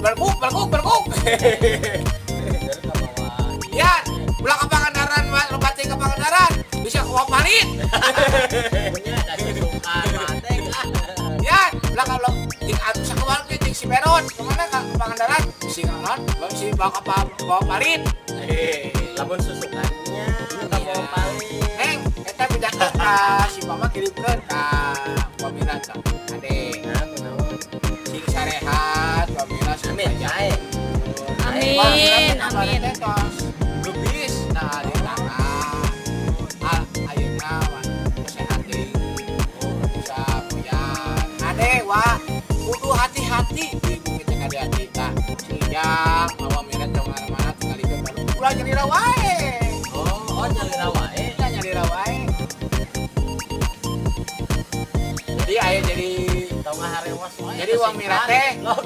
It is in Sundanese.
Berkuk, berkuk, berkuk. Jadi ka bawa. Ya, ulah ka Pangandaran, loba teh ka Pangandaran. Bisa kuah palit. Punya ada susukan mateng ah. Ya, ulah ka jeung atuh sakeluarga jeung si Peron kemana ka Pangandaran? Si naon? Si bawa ka bawa palit. Lamun susukannya ka bawa paling. Neng, eta bedakeun ka si mama, kirimkeun ka Wamira tah. Ade, Nah, kunaon? Sing sarehat, Wamira sing Amin, sae. Amin, amin. Lupis, nah di tangan. Ah, ayeuna mah sehat deui. Bisa puyan. Ade, wah, kudu hati-hati di bumi teh hati-hati tah. Si Ijang, mawa miret ke mana-mana tinggal itu baru. Ulah nyalira wae. Oh, nyalira wae. Kita nyalira wae. Jadi aya jadi Tong ngaharewas wae. Jadi uang mira teh. Log.